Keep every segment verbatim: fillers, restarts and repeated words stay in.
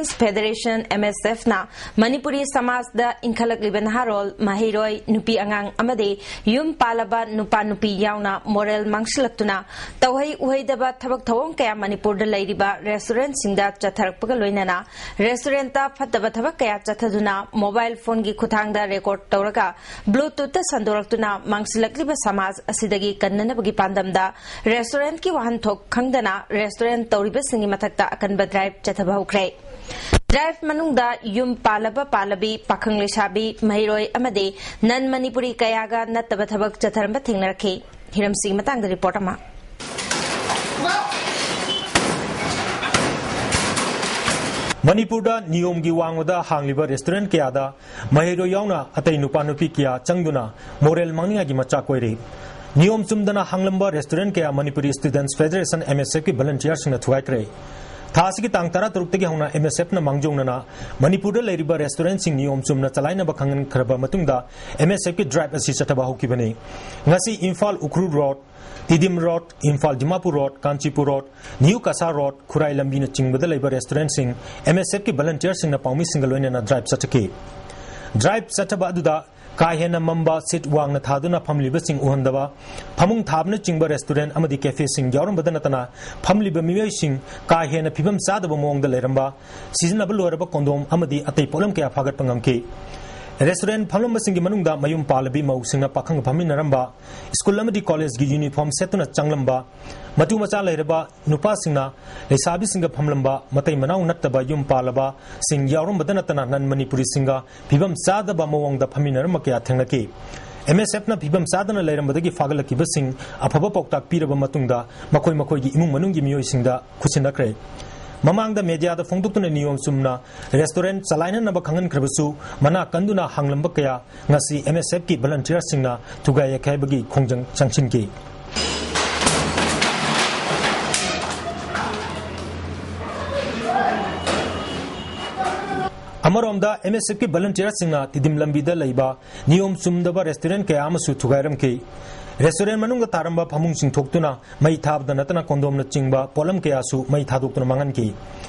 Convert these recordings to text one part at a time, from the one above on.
Federation, M S F ꯅ ꯃꯅꯤꯄꯨꯔꯤ ꯁꯃꯥꯖꯗ ꯏꯟꯈꯠꯂꯛꯂꯤꯕ ꯅꯍꯥꯔꯣꯜ, ꯃꯍꯩꯔꯣꯏ, ꯅꯨꯄꯤ ꯑꯉꯥꯡ ꯑꯃꯗꯤ ꯌꯨꯝ ꯄꯥꯜꯂꯕ ꯅꯨꯄꯥ ꯅꯨꯄꯤ ꯌꯥꯎꯅ ꯃꯣꯔꯦꯜ ꯃꯥꯡꯁꯤꯜꯂꯛꯇꯨꯅ ꯇꯧꯍꯩ ꯎꯍꯩꯗꯕ ꯊꯕꯛ ꯊꯧꯑꯣꯡ ꯀꯌꯥ ꯃꯅꯤꯄꯨꯔꯗ ꯂꯩꯔꯤꯕ ꯔꯦꯁꯇꯨꯔꯦꯟꯠꯁꯤꯡꯗ ꯆꯠꯊꯔꯛꯄꯒ ꯂꯣꯏꯅꯅ ꯔꯦꯁꯇꯨꯔꯦꯟꯠꯇ ꯐꯠꯇꯕ ꯊꯕꯛ ꯀꯌꯥ ꯆꯠꯊꯗꯨꯅ ꯃꯣꯕꯥꯏꯜ ꯐꯣꯟꯒꯤ ꯈꯨꯠꯊꯥꯡꯗ ꯔꯦꯀꯣꯔꯗ ꯇꯧꯔꯒ ꯕ꯭ꯂꯨꯇꯨꯠꯇ ꯁꯟꯗꯣꯔꯛꯇꯨꯅ ꯃꯥꯡꯁꯤꯜꯂꯛꯂꯤꯕ ꯁꯃꯥꯖ ꯑꯁꯤꯗꯒꯤ ꯀꯟꯅꯅꯕꯒꯤ ꯄꯥꯟꯗꯝꯗ ꯔꯦꯁꯇꯨꯔꯦꯟꯠꯀꯤ ꯋꯥꯍꯟꯊꯣꯛ ꯈꯪꯗꯅ ꯔꯦꯁꯇꯨꯔꯦꯟꯠ ꯇꯧꯔꯤꯕꯁꯤꯡꯒꯤ ꯃꯊꯛꯇ ꯑꯀꯟꯕ ꯗ꯭ꯔꯥꯏꯚ ꯆꯠꯊꯕ ꯍꯧꯈ꯭ꯔꯦ꯫ ꯗ꯭ꯔꯥꯏꯚ ꯃꯅꯨꯡꯗ ꯌꯨꯝ ꯄꯥꯜꯂꯕ ꯄꯥꯜꯂꯕꯤ, ꯄꯥꯈꯪ ꯂꯩꯁꯥꯕꯤ, ꯃꯍꯩꯔꯣꯏ ꯑꯃꯗꯤ ꯅꯟ ꯃꯅꯤꯄꯨꯔꯤ ꯀꯌꯥꯒ ꯅꯠꯇꯕ ꯊꯕꯛ ꯆꯠꯊꯔꯝꯕ ꯊꯦꯡꯅꯔꯛꯈꯤ꯫ ꯍꯤꯔꯝꯁꯤꯒꯤ ꯃꯇꯥꯡꯗ ꯔꯤꯄꯣꯔꯠ ꯑꯃ꯫ ꯃꯅꯤꯄꯨꯔꯗ ꯅꯤꯌꯣꯝꯒꯤ ꯋꯥꯡꯃꯗ ꯍꯥꯡꯂꯤꯕ ꯔꯦꯁꯇꯨꯔꯦꯟꯠ ꯀꯌꯥꯗ ꯃꯍꯩꯔꯣꯏ ꯌꯥꯎꯅ ꯑꯇꯩ ꯅꯨꯄꯥ ꯅꯨꯄꯤ ꯀꯌꯥ ꯆꯪꯗꯨꯅ ꯃꯣꯔꯦꯜ ꯃꯥꯡꯅꯤꯡꯉꯥꯏꯒꯤ ꯃꯆꯥꯛ ꯑꯣꯏꯔꯤ꯫ ꯅꯤꯌꯣꯝ ꯆꯨꯝꯗꯅ ꯍꯥꯡꯂꯝꯕ ꯔꯦꯁꯇꯨꯔꯦꯟꯠ ꯀꯌꯥ Manipuri students federation, M S F ꯀꯤ ꯚꯣꯂꯨꯟꯇꯤꯌꯔꯁꯤꯡꯅ ꯊꯨꯒꯥꯏꯈ꯭ꯔꯦ꯫ ꯊꯥ ꯑꯁꯤꯒꯤ ꯇꯥꯡ ꯇꯔꯥꯇꯔꯨꯛꯇꯒꯤ ꯍꯧꯅ M S F ꯅ ꯃꯥꯡꯖꯧꯅꯅ ꯃꯅꯤꯄꯨꯔꯗ ꯂꯩꯔꯤꯕ ꯔꯦꯁꯇꯨꯔꯦꯟꯠꯁꯤꯡ ꯅꯤꯌꯣꯝ ꯆꯨꯝꯅ ꯆꯂꯥꯏꯅꯕ ꯈꯪꯍꯟꯈ꯭ꯔꯕ ꯃꯇꯨꯡꯗ M S F ꯀꯤ ꯗ꯭ꯔꯥꯏꯚ ꯑꯁꯤ ꯆꯠꯊꯕ ꯍꯧꯈꯤꯕꯅꯤ꯫ ꯉꯁꯤ Imphal Ukhrul road, Tiddim road, Imphal Dimapur road, Kanchipur road, new Kasar road, Khurai ꯂꯝꯕꯤꯅꯆꯤꯡꯕꯗ ꯂꯩꯕ ꯔꯦꯁꯇꯨꯔꯦꯟꯠꯁꯤꯡ M S F ꯀꯤ ꯚꯣꯂꯨꯟꯇꯤꯌꯔꯁꯤꯡꯅ ꯄꯥꯎꯃꯤꯁꯤꯡꯒ ꯂꯣꯏꯅꯅ ꯗ꯭ꯔꯥꯏꯚ ꯆꯠꯊꯈꯤ꯫ ꯗ꯭ꯔꯥꯏꯚ ꯆꯠꯊꯕ ꯑꯗꯨꯗ ꯀꯥ ꯍꯦꯟꯅ ꯃꯝꯕ, ꯁꯤꯠ ꯋꯥꯡꯅ ꯊꯥꯗꯨꯅ ꯐꯝꯂꯤꯕꯁꯤꯡ ꯎꯍꯟꯗꯕ, ꯐꯃꯨꯡ ꯊꯥꯕꯅꯆꯤꯡꯕ ꯔꯦꯁꯇꯨꯔꯦꯟꯠ ꯑꯃꯗꯤ ꯀꯦꯐꯦꯁꯤꯡ ꯌꯥꯎꯔꯝꯕꯗ ꯅꯠꯇꯅ ꯐꯝꯂꯤꯕ ꯃꯤꯑꯣꯏꯁꯤꯡ ꯀꯥ ꯍꯦꯟꯅ ꯐꯤꯕꯝ ꯆꯥꯗꯕ ꯃꯑꯣꯡꯗ ꯂꯩꯔꯝꯕ, ꯁꯤꯖꯤꯟꯅꯕ ꯂꯣꯏꯔꯕ ꯀꯣꯟꯗꯣꯝ ꯑꯃꯗꯤ ꯑꯇꯩ ꯄꯣꯠꯂꯝ ꯀꯌꯥ ꯐꯥꯒꯠꯄ ꯉꯝꯈꯤ꯫ ꯔꯦꯁꯇꯨꯔꯦꯟꯠ ꯐꯝꯂꯝꯕꯁꯤꯡꯒꯤ ꯃꯅꯨꯡꯗ ꯃꯌꯨꯝ ꯄꯥꯜꯂꯕꯤ ꯃꯧꯁꯤꯡꯅ ꯄꯥꯈꯪꯒ ꯐꯝꯃꯤꯟꯅꯔꯝꯕ, ꯁ꯭ꯀꯨꯜ ꯑꯃꯗꯤ ꯀꯣꯂꯦꯖꯒꯤ ꯌꯨꯅꯤꯐꯣꯔꯝ ꯁꯦꯠꯇꯨꯅ ꯆꯪꯂꯝꯕ, ꯃꯇꯨ ꯃꯆꯥ ꯂꯩꯔꯕ ꯅꯨꯄꯥꯁꯤꯡꯅ ꯂꯩꯁꯥꯕꯤꯁꯤꯡꯒ ꯐꯝꯂꯝꯕ, ꯃꯇꯩ ꯃꯅꯥꯎ ꯅꯠꯇꯕ ꯌꯨꯝ ꯄꯥꯜꯂꯕꯁꯤꯡ ꯌꯥꯎꯔꯝꯕꯗ ꯅꯠꯇꯅ ꯅꯟ ꯃꯅꯤꯄꯨꯔꯤꯁꯤꯡꯒ ꯐꯤꯕꯝ ꯆꯥꯗꯕ ꯃꯑꯣꯡꯗ ꯐꯝꯃꯤꯟꯅꯔꯝꯕ ꯀꯌꯥ ꯊꯦꯡꯅꯈꯤ꯫ M S F ꯅ ꯐꯤꯕꯝ ꯆꯥꯗꯅ ꯂꯩꯔꯝꯕꯗꯒꯤ ꯐꯥꯒꯠꯂꯛꯈꯤꯕꯁꯤꯡ ꯑꯐꯕ ꯄꯥꯎꯇꯥꯛ ꯄꯤꯔꯕ ꯃꯇꯨꯡꯗ ꯃꯈꯣꯏ ꯃꯈꯣꯏꯒꯤ ꯏꯃꯨꯡ ꯃꯅꯨꯡꯒꯤ ꯃꯤꯑꯣꯏꯁꯤꯡꯗ ꯈꯨꯠꯁꯤꯟꯅꯈ꯭ꯔꯦ꯫ ꯃꯃꯥꯡꯗ ꯃꯦꯗꯤꯌꯥꯗ ꯐꯣꯡꯗꯣꯛꯇꯨꯅ ꯅꯤꯌꯣꯝ ꯆꯨꯝꯅ ꯔꯦꯁꯇꯨꯔꯦꯟꯠ ꯆꯂꯥꯏꯅꯅꯕ ꯈꯪꯍꯟꯈ꯭ꯔꯕꯁꯨ, ꯃꯅꯥ ꯀꯟꯗꯨꯅ ꯍꯥꯡꯂꯝꯕ ꯀꯌꯥ ꯉꯁꯤ M S F ꯀꯤ ꯚꯣꯂꯨꯟꯇꯤꯌꯔꯁꯤꯡꯅ ꯊꯨꯒꯥꯏ ꯌꯩꯈꯥꯏꯕꯒꯤ ꯈꯣꯡꯖꯪ ꯆꯪꯁꯤꯟꯈꯤ꯫ ꯑꯃꯔꯣꯝꯗ, M S F ꯀꯤ ꯚꯣꯂꯨꯟꯇꯤꯌꯔꯁꯤꯡꯅ ꯇꯤꯗꯤꯝ ꯂꯝꯕꯤꯗ ꯂꯩꯕ ꯅꯤꯌꯣꯝ ꯆꯨꯝꯗꯕ ꯔꯦꯁꯇꯨꯔꯦꯟꯠ ꯀꯌꯥ ꯑꯃꯁꯨ ꯊꯨꯒꯥꯏꯔꯝꯈꯤ꯫ ꯔꯦꯁꯇꯨꯔꯦꯟꯠ ꯃꯅꯨꯡꯗ ꯊꯥꯔꯝꯕ ꯐꯃꯨꯡꯁꯤꯡ ꯊꯣꯛꯇꯨꯅ ꯃꯩ ꯊꯥꯕꯗ ꯅꯠꯇꯅ ꯀꯣꯟꯗꯣꯝꯅꯆꯤꯡꯕ ꯄꯣꯠꯂꯝ ꯀꯌꯥꯁꯨ ꯃꯩ ꯊꯥꯗꯣꯛꯇꯨꯅ ꯃꯥꯡꯍꯟꯈꯤ꯫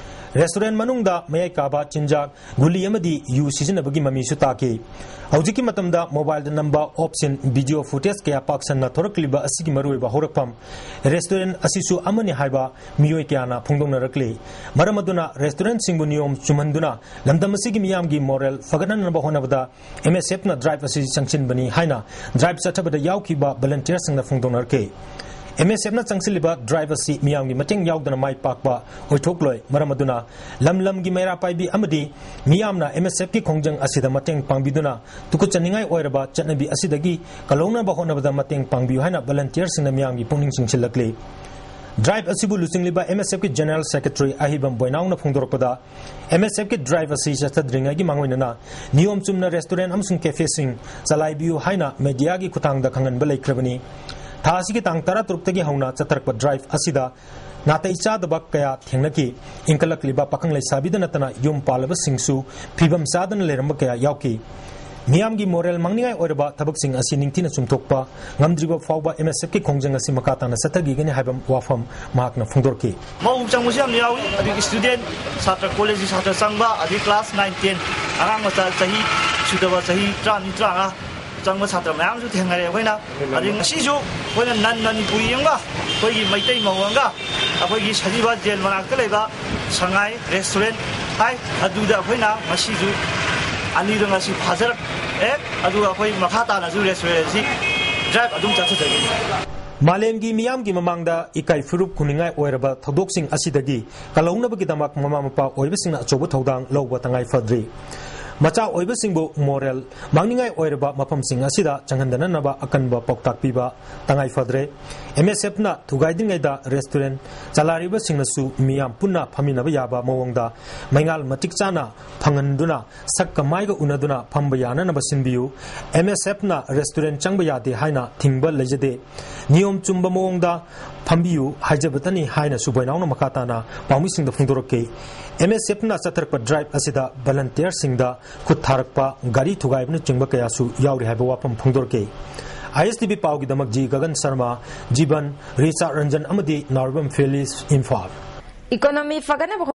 ꯔꯦꯁꯇꯨꯔꯦꯟ ꯃꯅꯨꯡꯗ ꯃꯌꯥꯏ ꯀꯥꯕ ꯆꯤꯟꯖꯥꯛ, ꯒꯨꯂꯤ ꯑꯃꯗꯤ ꯌꯨ ꯁꯤꯖꯤꯟꯅꯕꯒꯤ ꯃꯃꯤꯁꯨ ꯇꯥꯈꯤ꯫ ꯍꯧꯖꯤꯛꯀꯤ ꯃꯇꯝꯗ ꯃꯣꯕꯥꯏꯜꯗ ꯅꯝꯕ ꯑꯣꯞꯁꯤꯟ, ꯚꯤꯗꯤꯑꯣ ꯐꯨꯇꯦꯖ ꯀꯌꯥ ꯄꯥꯛ ꯁꯟꯅ ꯊꯣꯔꯛꯂꯤꯕ ꯑꯁꯤꯒꯤ ꯃꯔꯨꯑꯣꯏꯕ ꯍꯧꯔꯛꯐꯝ ꯔꯦꯁꯇꯨꯔꯦꯟ ꯑꯁꯤꯁꯨ ꯑꯃꯅꯤ ꯍꯥꯏꯕ ꯃꯤꯑꯣꯏ ꯀꯌꯥꯅ ꯐꯣꯡꯗꯣꯛꯅꯔꯛꯂꯤ꯫ ꯃꯔꯝ ꯑꯗꯨꯅ ꯔꯦꯁꯇꯨꯔꯦꯟꯁꯤꯡꯕꯨ ꯅꯤꯌꯣꯝ ꯆꯨꯝꯍꯟꯗꯨꯅ ꯂꯝꯗꯝ ꯑꯁꯤꯒꯤ ꯃꯤꯌꯥꯝꯒꯤ ꯃꯣꯔꯦꯜ ꯐꯒꯠꯍꯟꯅꯕ ꯍꯣꯠꯅꯕꯗ ꯑꯦꯝ ꯑꯦꯁ ꯑꯦꯐꯅ ꯗ꯭ꯔꯥꯏꯚ ꯑꯁꯤ ꯆꯪꯁꯤꯟꯕꯅꯤ ꯍꯥꯏꯅ ꯗ꯭ꯔꯥꯏꯚ ꯆꯠꯊꯕꯗ ꯌꯥꯎꯈꯤꯕ ꯚꯣꯂꯟꯇꯤꯌꯔꯁꯤꯡꯅ ꯐꯣꯡꯗꯣꯛꯅꯔꯛꯈꯤ꯫ ꯑꯦꯝ ꯑꯦꯁ ꯑꯦꯐꯅ ꯆꯪꯁꯤꯜꯂꯤꯕ ꯗ꯭ꯔꯥꯏꯚ ꯑꯁꯤ ꯃꯤꯌꯥꯝꯒꯤ ꯃꯇꯦꯡ ꯌꯥꯎꯗꯅ ꯃꯥꯏ ꯄꯥꯛꯄ ꯑꯣꯏꯊꯣꯛꯂꯣꯏ꯫ ꯃꯔꯝ ꯑꯗꯨꯅ ꯂꯝ ꯂꯝꯒꯤ ꯃꯩꯔꯥ ꯄꯥꯏꯕꯤ ꯑꯃꯗꯤ ꯃꯤꯌꯥꯝꯅ ꯑꯦꯝ ꯑꯦꯁ ꯑꯦꯐꯀꯤ ꯈꯣꯡꯖꯪ ꯑꯁꯤꯗ ꯃꯇꯦꯡ ꯄꯥꯡꯕꯤꯗꯨꯅ ꯇꯨꯀꯠꯆꯅꯤꯡꯉꯥꯏ ꯑꯣꯏꯔꯕ ꯆꯠꯅꯕꯤ ꯑꯁꯤꯗꯒꯤ ꯀꯜꯍꯧꯅꯕ ꯍꯣꯠꯅꯕꯗ ꯃꯇꯦꯡ ꯄꯥꯡꯕꯤꯌꯨ ꯍꯥꯏꯅ ꯚꯣꯂꯟꯇꯤꯌꯔꯁꯤꯡꯅ ꯃꯤꯌꯥꯝꯒꯤ ꯄꯨꯛꯅꯤꯡ ꯆꯤꯡꯁꯤꯜꯂꯛꯂꯤ꯫ ꯗ꯭ꯔꯥꯏꯚ ꯑꯁꯤꯕꯨ ꯂꯨꯆꯤꯡꯂꯤꯕ ꯑꯦꯝ ꯑꯦꯁ ꯑꯦꯐꯀꯤ ꯖꯦꯅꯔꯦꯜ ꯁꯦꯀ꯭ꯔꯦꯇꯔꯤ ꯑꯍꯤꯕꯝ ꯕꯣꯏꯅꯥꯎꯅ ꯐꯣꯡꯗꯣꯔꯛꯄꯗ, ꯑꯦꯝ ꯑꯦꯁ ꯑꯦꯐꯀꯤ ꯗ꯭ꯔꯥꯏꯚ ꯑꯁꯤ ꯆꯠꯊꯗ꯭ꯔꯤꯉꯩꯒꯤ ꯃꯥꯡꯑꯣꯏꯅꯅ ꯅꯤꯌꯣꯝ ꯆꯨꯝꯅ ꯔꯦꯁꯇꯨꯔꯦꯟ ꯑꯃꯁꯨꯡ ꯀꯦꯐꯦꯁꯤꯡ ꯆꯂꯥꯏꯕꯤꯌꯨ ꯍꯥꯏꯅ ꯃꯦꯗꯤꯌꯥꯒꯤ ꯈꯨꯠꯊꯥꯡꯗ ꯈꯪꯍꯟꯕ ꯂꯩꯈ꯭ꯔꯕꯅꯤ꯫ ꯊꯥ ꯑꯁꯤꯒꯤ ꯇꯥꯡ ꯇꯔꯥꯇꯔꯨꯛꯇꯒꯤ ꯍꯧꯅ ꯆꯠꯊꯔꯛꯄ ꯗ꯭ꯔꯥꯏꯚ ꯑꯁꯤꯗ ꯅꯥꯇꯩ ꯆꯥꯗꯕ ꯀꯌꯥ ꯊꯦꯡꯅꯈꯤ꯫ ꯏꯟꯈꯠꯂꯛꯂꯤꯕ ꯄꯥꯈꯪ ꯂꯩꯁꯥꯕꯤꯗ ꯅꯠꯇꯅ ꯌꯨꯝ ꯄꯥꯜꯂꯕꯁꯤꯡꯁꯨ ꯐꯤꯕꯝ ꯆꯥꯗꯅ ꯂꯩꯔꯝꯕ ꯀꯌꯥ ꯌꯥꯎꯈꯤ꯫ ꯃꯤꯌꯥꯝꯒꯤ ꯃꯣꯔꯦꯜ ꯃꯥꯡꯅꯤꯡꯉꯥꯏ ꯑꯣꯏꯔꯕ ꯊꯕꯛꯁꯤꯡ ꯑꯁꯤ ꯅꯤꯡꯊꯤꯅ ꯆꯨꯝꯊꯣꯛꯄ ꯉꯝꯗ꯭ꯔꯤꯕ ꯐꯥꯎꯕ ꯑꯦꯝ ꯑꯦꯁ ꯑꯦꯐꯀꯤ ꯈꯣꯡꯖꯪ ꯑꯁꯤ ꯃꯈꯥ ꯇꯥꯅ ꯆꯠꯊꯈꯤꯒꯅꯤ ꯍꯥꯏꯕ ꯋꯥꯐꯝ ꯃꯍꯥꯛꯅ ꯐꯣꯡꯗꯣꯔꯛꯈꯤ꯫ ꯃꯧ ꯆꯪꯕꯁꯨ ꯌꯥꯝ ꯌꯥꯎꯏ, ꯑꯗꯒꯤ ꯁ꯭ꯇꯨꯗꯦꯟ, ꯁꯥꯇ꯭ꯔ, ꯀꯣꯂꯦꯖꯀꯤ ꯁꯥꯇ꯭ꯔ ꯆꯪꯕ, ꯑꯗꯩ ꯀ꯭ꯂꯥꯁ ꯅꯥꯏꯟ ꯇꯦꯟ, ꯑꯉꯥꯡ ꯃꯆꯥ ꯆꯍꯤ ꯁꯨꯗꯕ, ꯆꯍꯤ ꯇꯔꯥꯅꯤ, ꯇꯔꯥꯃꯉꯥ ꯆꯪꯕ ꯁꯥꯇ꯭ꯔ ꯃꯌꯥꯝꯁꯨ ꯊꯦꯡꯅꯔꯦ ꯑꯩꯈꯣꯏꯅ꯫ ꯑꯗꯩ ꯉꯁꯤꯁꯨ ꯑꯩꯈꯣꯏꯅ ꯅꯟ ꯃꯅꯤꯄꯨꯔꯤ ꯑꯃꯒ ꯑꯩꯈꯣꯏꯒꯤ ꯃꯩꯇꯩ ꯃꯧ ꯑꯃꯒ ꯑꯩꯈꯣꯏꯒꯤ ꯁꯖꯤꯕꯥ ꯖꯦꯜ ꯃꯅꯥꯛꯇ ꯂꯩꯕ ꯁꯉꯥꯏ ꯔꯦꯁꯇꯨꯔꯦꯟ ꯍꯥꯏ, ꯑꯗꯨꯗ ꯑꯩꯈꯣꯏꯅ ꯉꯁꯤꯁꯨ ꯑꯅꯤꯗꯣ ꯉꯁꯤ ꯐꯥꯖꯔꯛꯑꯦ꯫ ꯑꯗꯨꯒ ꯑꯩꯈꯣꯏ ꯃꯈꯥ ꯇꯥꯅꯁꯨ ꯔꯦꯁꯇꯨꯔꯦꯟ ꯑꯁꯤ ꯗ꯭ꯔꯥꯏꯚ ꯑꯗꯨꯝ ꯆꯠꯊꯖꯒꯅꯤ꯫ ꯃꯥꯂꯦꯝꯒꯤ ꯃꯤꯌꯥꯝꯒꯤ ꯃꯃꯥꯡꯗ ꯏꯀꯥꯏ ꯐꯨꯔꯨꯞ ꯈꯨꯅꯤꯡꯉꯥꯏ ꯑꯣꯏꯔꯕ ꯊꯧꯗꯣꯛꯁꯤꯡ ꯑꯁꯤꯗꯒꯤ ꯀꯜꯍꯧꯅꯕꯒꯤꯗꯃꯛ ꯃꯃꯥ ꯃꯄꯥ ꯑꯣꯏꯕꯁꯤꯡꯅ ꯑꯆꯧꯕ ꯊꯧꯗꯥꯡ ꯂꯧꯕ ꯇꯉꯥꯏ ꯐꯗ꯭ꯔꯤ꯫ ꯃꯆꯥ ꯑꯣꯏꯕꯁꯤꯡꯕꯨ ꯃꯣꯔꯦꯜ ꯃꯥꯡꯅꯤꯡꯉꯥꯏ ꯑꯣꯏꯔꯕ ꯃꯐꯝꯁꯤꯡ ꯑꯁꯤꯗ ꯆꯪꯍꯟꯗꯅꯅꯕ ꯑꯀꯟꯕ ꯄꯥꯎꯇꯥꯛ ꯄꯤꯕ ꯇꯉꯥꯏ ꯐꯗ꯭ꯔꯦ꯫ ꯑꯦꯝ ꯑꯦꯁ ꯑꯦꯐꯅ ꯊꯨꯒꯥꯏꯗ꯭ꯔꯤꯉꯩꯗ ꯔꯦꯁꯇꯨꯔꯦꯟ ꯆꯂꯥꯏꯔꯤꯕꯁꯤꯡꯅꯁꯨ ꯃꯤꯌꯥꯝ ꯄꯨꯟꯅ ꯐꯝꯃꯤꯟꯅꯕ ꯌꯥꯕ ꯃꯑꯣꯡꯗ ꯃꯩꯉꯥꯜ ꯃꯇꯤꯛ ꯆꯥꯅ ꯐꯪꯍꯟꯗꯨꯅ ꯁꯛꯀ ꯃꯥꯏꯒ ꯎꯅꯗꯨꯅ ꯐꯝꯕ ꯌꯥꯅꯅꯕ ꯁꯤꯟꯕꯤꯌꯨ꯫ ꯑꯦꯝ ꯑꯦꯁ ꯑꯦꯐꯅ ꯔꯦꯁꯇꯨꯔꯦꯟ ꯆꯪꯕ ꯌꯥꯗꯦ ꯍꯥꯏꯅ ꯊꯤꯡꯕ ꯂꯩꯖꯗꯦ꯫ ꯅꯤꯌꯣꯝ ꯆꯨꯝꯕ ꯃꯑꯣꯡꯗ ꯐꯝꯕꯤꯌꯨ ꯍꯥꯏꯖꯕꯇꯅꯤ ꯍꯥꯏꯅꯁꯨ ꯕꯣꯏꯅꯥꯎꯅ ꯃꯈꯥ ꯇꯥꯅ ꯄꯥꯎꯃꯤꯁꯤꯡꯗ ꯐꯣꯡꯗꯣꯔꯛꯈꯤ꯫ ꯑꯦꯝ ꯑꯦꯁ ꯑꯦꯐꯅ ꯆꯠꯊꯔꯛꯄ ꯗ꯭ꯔꯥꯏꯚ ꯑꯁꯤꯗ ꯚꯣꯂꯟꯇꯤꯌꯔꯁꯤꯡꯗ ꯈꯨꯠ ꯊꯥꯔꯛꯄ, ꯒꯥꯔꯤ ꯊꯨꯒꯥꯏꯕꯅꯆꯤꯡꯕ ꯀꯌꯥꯁꯨ ꯌꯥꯎꯔꯤ ꯍꯥꯏꯕ ꯋꯥꯐꯝ ꯐꯣꯡꯗꯣꯔꯛꯈꯤ꯫ ꯑꯥꯏ ꯑꯦꯁ T V ꯄꯥꯎꯒꯤꯗꯃꯛ G Gagan Sharma, ꯖꯤꯕꯟ, ꯔꯤꯆꯥꯔꯗ ꯔꯟꯖꯟ ꯑꯃꯗꯤ ꯅꯥꯎꯔꯤꯕꯝ ꯐꯦꯂꯤꯁ, ꯏꯝꯐꯥꯜ꯫ Economy ꯐꯒꯠꯅꯕ